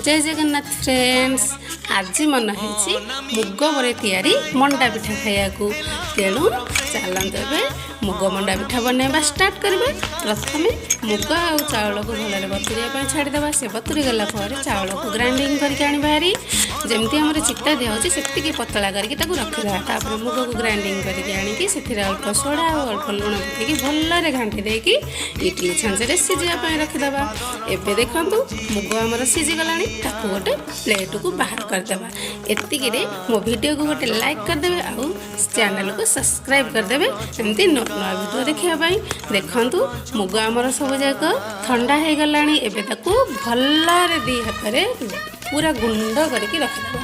ଜୟ Jagannath friends. ଆଜି ମନ ହେଇଛି ମୁଗ ପରେ ତିଆରି ମଣ୍ଡା ପିଠା ଖାଇବାକୁ। ତେଣୁ ଚାଲନ୍ତୁ, ଏବେ ମୁଗ ମଣ୍ଡା ପିଠା ବନେଇବା ଷ୍ଟାର୍ଟ କରିବା। ପ୍ରଥମେ ମୁଗ ଆଉ ଚାଉଳକୁ ଭଲରେ ବତୁରିବା ପାଇଁ ଛାଡ଼ିଦେବା। ସେ ବତୁରି ଗଲା ପରେ ଚାଉଳକୁ ଗ୍ରାଇଣ୍ଡିଙ୍ଗ କରିକି ଆଣିବା ହାରି। ଯେମିତି ଆମର ଚିତା ଦିଆହେଉଛି, ସେତିକି ପତଳା କରିକି ତାକୁ ରଖିଦେବା। ତାପରେ ମୁଗକୁ ଗ୍ରାଇଣ୍ଡିଙ୍ଗ କରିକି ଆଣିକି ସେଥିରେ ଅଳ୍ପ ସୋଡ଼ା ଆଉ ଅଳ୍ପ ଲୁଣ ପକାଇକି ଭଲରେ ଘାଣ୍ଟି ଦେଇକି ଇଟିଲି ଛାଞ୍ଚରେ ସିଝିବା ପାଇଁ ରଖିଦେବା। ଏବେ ଦେଖନ୍ତୁ, ମୁଗ ଆମର ସିଝିଗଲାଣି। ତାକୁ ଗୋଟେ ପ୍ଲେଟକୁ ବାହାର କରିଦେବା। ଏତିକିରେ ମୋ ଭିଡ଼ିଓକୁ ଗୋଟେ ଲାଇକ୍ କରିଦେବେ ଆଉ ଚ୍ୟାନେଲକୁ ସବସ୍କ୍ରାଇବ୍ କରିଦେବେ, ଏମିତି ନୂଆ ନୂଆ ଭିଡ଼ିଓ ଦେଖିବା ପାଇଁ। ଦେଖନ୍ତୁ, ମୁଗ ଆମର ସବୁ ଯାକ ଥଣ୍ଡା ହେଇଗଲାଣି। ଏବେ ତାକୁ ଭଲରେ ଦୁଇ ହାତରେ ପୁରା ଗୁଣ୍ଡ କରିକି ରଖିଦେବା।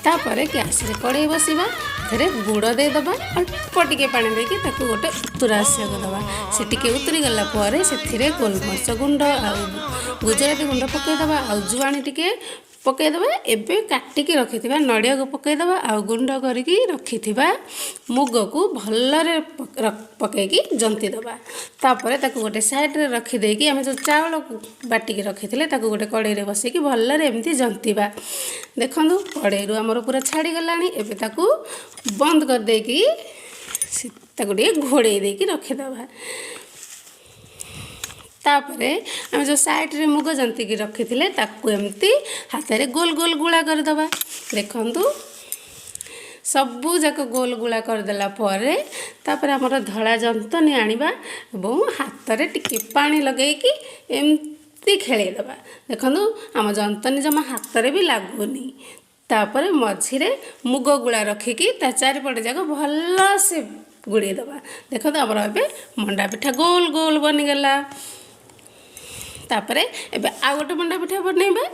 ତାପରେ ଗ୍ୟାସରେ କଡ଼େଇ ବସିବା, ଏଥିରେ ଗୁଡ଼ ଦେଇଦେବା। ଅଳ୍ପ ଟିକେ ପାଣି ଦେଇକି ତାକୁ ଗୋଟେ ଉତୁରା ଆସିବାକୁ ଦେବା। ସେ ଟିକେ ଉତୁରି ଗଲା ପରେ ସେଥିରେ ଗୋଲମରିଚ ଗୁଣ୍ଡ ଆଉ ଗୁଜୁରାତି ଗୁଣ୍ଡ ପକାଇଦେବା ଆଉ ଜୁଆଣି ଟିକେ ପକାଇଦେବା। ଏବେ କାଟିକି ରଖିଥିବା ନଡ଼ିଆକୁ ପକାଇଦେବା ଆଉ ଗୁଣ୍ଡ କରିକି ରଖିଥିବା ମୁଗକୁ ଭଲରେ ପକାଇକି ଜନ୍ତି ଦେବା। ତାପରେ ତାକୁ ଗୋଟେ ସାଇଡ଼ରେ ରଖିଦେଇକି ଆମେ ଯେଉଁ ଚାଉଳକୁ ବାଟିକି ରଖିଥିଲେ, ତାକୁ ଗୋଟେ କଡ଼େଇରେ ବସେଇକି ଭଲରେ ଏମିତି ଜନ୍ତିବା। ଦେଖନ୍ତୁ, କଡ଼େଇରୁ ଆମର ପୁରା ଛାଡ଼ିଗଲାଣି। ଏବେ ତାକୁ ବନ୍ଦ କରିଦେଇକି ତାକୁ ଟିକେ ଘୋଡ଼େଇ ଦେଇକି ରଖିଦେବା। ତାପରେ ଆମେ ଯେଉଁ ସାଇଡ଼ରେ ମୁଗ ଜନ୍ତିକି ରଖିଥିଲେ, ତାକୁ ଏମିତି ହାତରେ ଗୋଲ ଗୋଲ ଗୁଳା କରିଦେବା। ଦେଖନ୍ତୁ, ସବୁ ଯାକ ଗୋଲ ଗୁଳା କରିଦେଲା ପରେ ତାପରେ ଆମର ଧଳା ଯନ୍ତନୀ ଆଣିବା ଏବଂ ହାତରେ ଟିକେ ପାଣି ଲଗେଇକି ଏମିତି ଖେଳେଇ ଦେବା। ଦେଖନ୍ତୁ, ଆମ ଯନ୍ତନୀ ଜମା ହାତରେ ବି ଲାଗୁନି। ତାପରେ ମଝିରେ ମୁଗ ଗୁଳା ରଖିକି ତା ଚାରିପଟେ ଯାକ ଭଲସେ ଗୁଡ଼େଇ ଦେବା। ଦେଖନ୍ତୁ, ଆମର ଏବେ ମଣ୍ଡା ପିଠା ଗୋଲ ଗୋଲ ବନିଗଲା। ତାପରେ ଏବେ ଆଉ ଗୋଟେ ମଣ୍ଡା ପିଠା ବନେଇବା।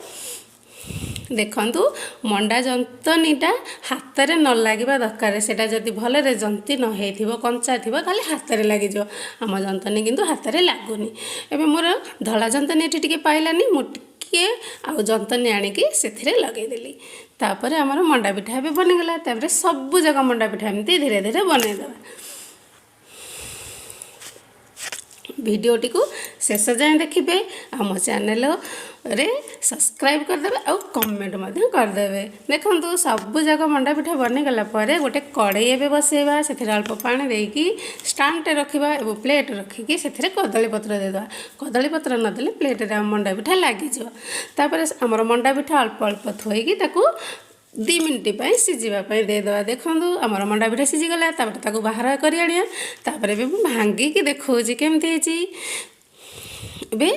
ଦେଖନ୍ତୁ, ମଣ୍ଡା ଯନ୍ତନୀଟା ହାତରେ ନ ଲାଗିବା ଦରକାର। ସେଇଟା ଯଦି ଭଲରେ ଜନ୍ତି ନ ହେଇଥିବ, କଞ୍ଚା ଥିବ, ତାହେଲେ ହାତରେ ଲାଗିଯିବ। ଆମ ଯନ୍ତନୀ କିନ୍ତୁ ହାତରେ ଲାଗୁନି। ଏବେ ମୋର ଧଳା ଯନ୍ତନୀ ଏଠି ଟିକେ ପାଇଲାନି, ମୁଁ ଟିକିଏ ଆଉ ଯନ୍ତନୀ ଆଣିକି ସେଥିରେ ଲଗେଇଦେଲି। ତାପରେ ଆମର ମଣ୍ଡା ପିଠା ଏବେ ବନିଗଲା। ତାପରେ ସବୁ ଯାକ ମଣ୍ଡା ପିଠା ଏମିତି ଧୀରେ ଧୀରେ ବନେଇଦେବା। ଭିଡ଼ିଓଟିକୁ ଶେଷ ଯାଏଁ ଦେଖିବେ ଆଉ ମୋ ଚ୍ୟାନେଲରେ ସବସ୍କ୍ରାଇବ୍ କରିଦେବେ ଆଉ କମେଣ୍ଟ ମଧ୍ୟ କରିଦେବେ। ଦେଖନ୍ତୁ, ସବୁ ଯାକ ମଣ୍ଡା ପିଠା ବନିଗଲା ପରେ ଗୋଟେ କଡ଼େଇ ଏବେ ବସେଇବା। ସେଥିରେ ଅଳ୍ପ ପାଣି ଦେଇକି ଷ୍ଟାଣ୍ଡଟେ ରଖିବା ଏବଂ ପ୍ଲେଟ୍ ରଖିକି ସେଥିରେ କଦଳୀ ପତ୍ର ଦେଇଦେବା। କଦଳୀ ପତ୍ର ନଦେଲେ ପ୍ଲେଟ୍ରେ ଆମ ମଣ୍ଡା ପିଠା ଲାଗିଯିବ। ତାପରେ ଆମର ମଣ୍ଡା ପିଠା ଅଳ୍ପ ଅଳ୍ପ ଥୋଇକି ତାକୁ 2 ମିନିଟ୍ ପାଇଁ ସିଝିବା ପାଇଁ ଦେଇଦେବା। ଦେଖନ୍ତୁ, ଆମର ମଣ୍ଡା ପିଠା ସିଝିଗଲା। ତାପରେ ତାକୁ ବାହାର କରି ଆଣିବା। ତାପରେ ଏବେ ମୁଁ ଭାଙ୍ଗିକି ଦେଖାଉଛି କେମିତି ହେଇଛି। ଏବେ